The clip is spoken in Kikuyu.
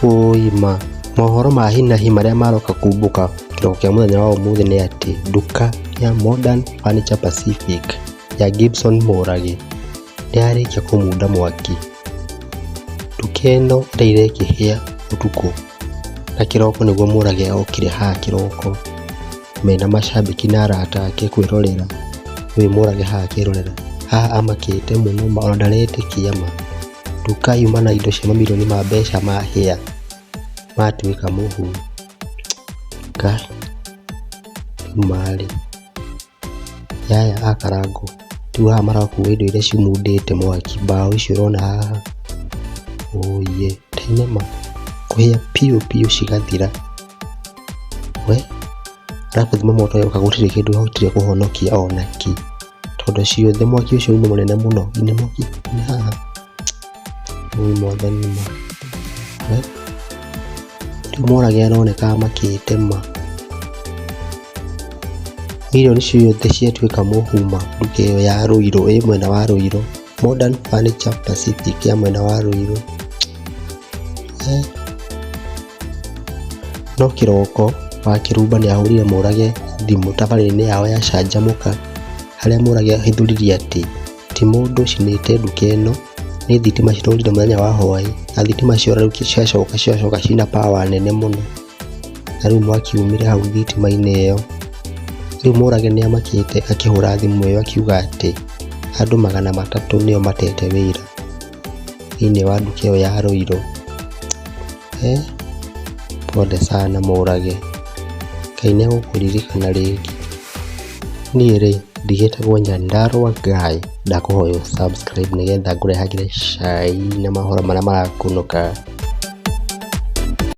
Ũũi ma! Mohoro ma hi na hi marĩa maroka kumbũka kĩroko kĩa mũthenya wa ũmũthĩ nĩ atĩ nduka ya Modern Furniture Pacific ya Gibson Mũrage nĩyarĩkia kũmunda mwaki. Nduka ĩno ĩraire ĩkĩhĩa ũtukũ na kĩroko nĩguo Mũrage okire haha kĩroko mena macambĩki na arata ake kwĩrorera. Rĩu Mũrage haha akĩrorera, haha amakĩte mũno ma ona ndaretĩkia ma. Nduka yuma na indo cia mamirioni ma mbeca mahĩa matuĩka mũhu. Ngai marĩ yaya a Karangũ rĩu haha marakua indo iria cimundĩte mwaki, mbaũ icio ũrona haha, ũiye thenema kũhĩa biũ biũ cigathira. We arabu thima moto yoka gũtirĩ kĩndũ ĩhotire kũhonokia ona kĩ. Tondũ ciothe mwaki ũcio uma mũnene mũno nginya mwaki nĩ haha. Ũi mwathani ma. Rĩu Mũrage aroneka amakĩte ma. Mirioni ciothe ciatuĩka mũhu ma nduka ĩyo ya Ruiru ĩ mwena wa Ruiru. Modern Furniture Pacific ya mwena wa Ruiru. No kĩroko Wakĩrumba nĩahũrire Mũrage thimũ tabarĩra-inĩ yao ya Canjamũka harĩa Mũrage ahithũririe atĩ ti mũndũ ũcinĩte nduka ĩno nĩ thitima cirorire mũthenya wa hwaĩ na thitima ciora rĩu ciacoka ciacoka ciĩna power nene mũno na rĩu mwaki umire hau thitima-inĩ ĩyo. Rĩu Mũrage nĩamakĩte akĩhũra thimũ ĩyo akiuga atĩ andũ 300 nĩo matete wĩra thĩiniĩ wa nduka ĩyo ya Ruiru. Pole sana Mũrage, Ngai nĩegũkũririkana rĩngĩ. Niĩ rĩ, ndigĩtagwo Nyandarua Guy, ndakũhoya ũ subscribe nĩgetha ngũrehagĩre cai na mohoro marĩa marakunũka.